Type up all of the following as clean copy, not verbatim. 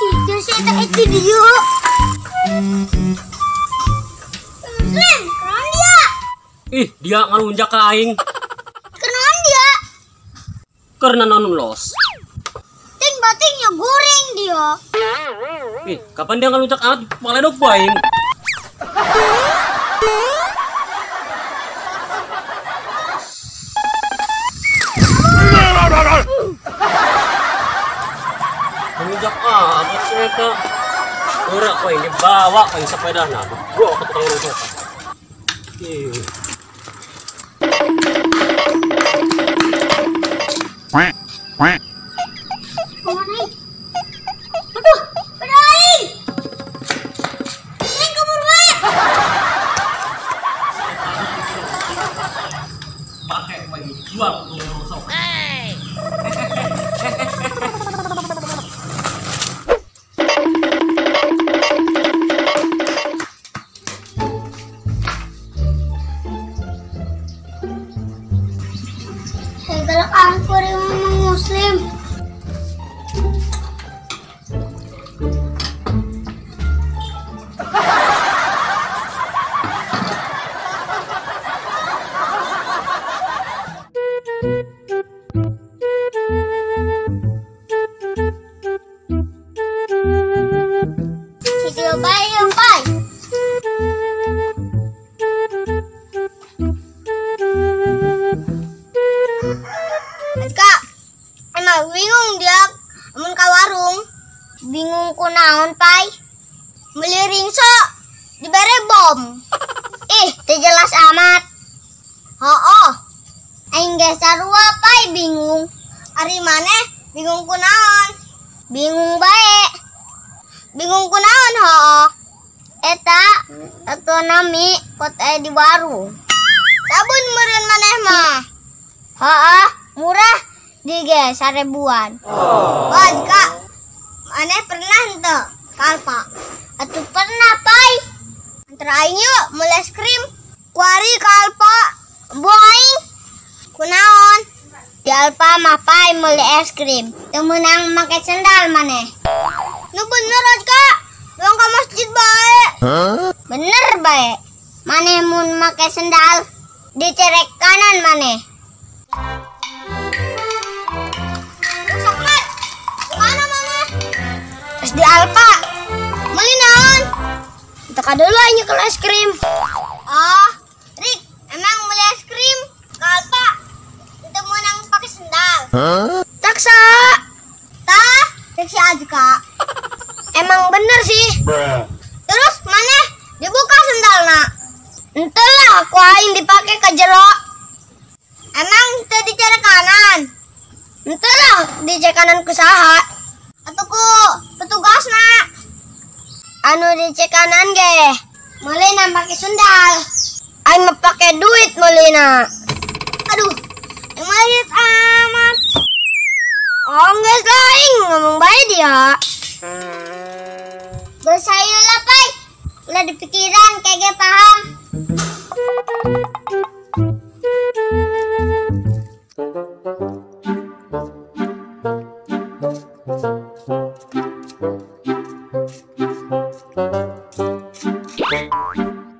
Itu saya tak itu dia. Muslim, kenaon dia? Ih, dia ngalunjak ka aing. Kenaon dia? Karena non los. Ting batingnya goreng dia. Ih, kapan dia ngalunjak amat paledok ku aing. Ngalunjak amat si eta. Ora ku aing dibawa aing sepedana. Bro, ke tukang rusak. Ih. Aduh, ada aing. Aing kabur bae. Pakai ku aing dijual ke tukang rusak. Galak angkur yang Muslim. Video bae pai. Kak, emang bingung dia amun ka warung. Bingung ku naon pai? Beli ringso dibere bom. Ih, teu jelas amat. Hooh. Aing ge sarua pai bingung. Ari maneh bingung ku naon? Bingung bae. Bingung ku naon hooh. Eta ekonomi pot aya di warung. Sabun meureun maneh mah. Hooh. Murah di ge 1000-an. Oh. Wah, Kak. Maneh pernah henteu ka Alfa? Atuh pernah, pai. Antar aing yuk meuli es krim. Kuari ka Alfa. Embung aing. Kunaon? Di Alfa mah pai meuli es krim. Teu meunang make sendal maneh. Nu bener, Kak. Doang ka masjid bae. Huh? Bener bae. Maneh mun make sendal dicerek kanan maneh. Di Alfa beli naon? Teka dulu aja ke es krim. Oh, Rik, emang beli es krim ke Alfa itu menang pakai sendal. Huh? Taksa. Tah, taksi aja kak. Emang bener sih. Bruh. Terus mana? Dibuka sendal nak. Entelah aku aing dipakai ke jero. Emang itu dicari kanan. Entelah dicari kanan ku saha. Atau ku petugas nak. Anu dicek kanan ge. Melina pakai sendal. Aing mah pakai duit melina. Aduh, yang amat. Oh enggak lah aing ngomong bae dia. Bersayu lah pai. Ulah dipikiran kege paham.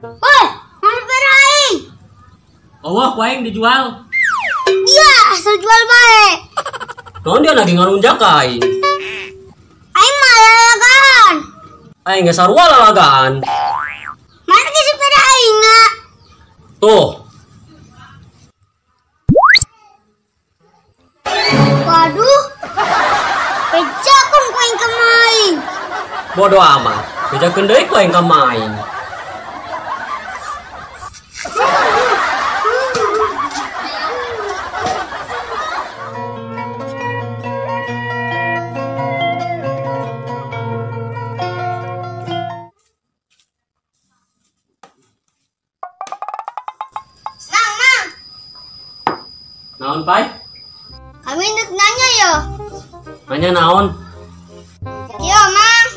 Woi, mampir aing. Oh, ku aing dijual. Iya, asal jual bae. Naon dia lagi ngalunjak ka aing. Aing mah lalagaan. Aing geus sarua lalagaan. Mana ge sepeda aing na? Tuh. Waduh. Bejakeun ku aing ka maing. Bodoh amat. Bejakeun deui ku aing ka maing. Mang, mang. Naon, Pai? Kami ndek nanya yo. Nanya naon? Yo, Mang.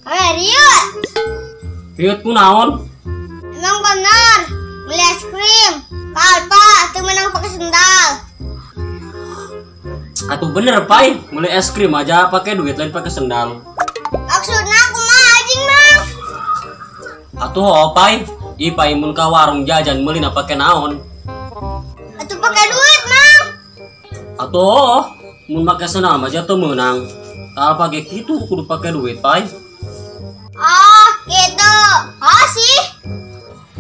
Kami riut. Riut ku naon? Emang bener. Beli es krim. Ke Alfa teu meunang pakai sendal. Atuh bener pai, beli es krim aja pakai duit lain pakai sendal. Maksudna kumaha anjing mang? Atuh oh pai, ih pai mun ka warung jajan meulina pakai naon? Atuh pakai duit mang. Atuh oh, mun make sendal mah jatuh meunang. Tal pake kitu kudu pakai duit pai. Oh gitu, oh sih.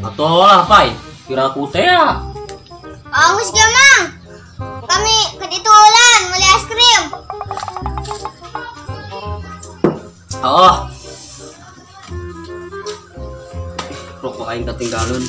Atuh lah pai, kira ku teh ya. Oh geus ge mang. Kami ke ditu ulan beli es krim. Oh. Rokok aing ketinggalan.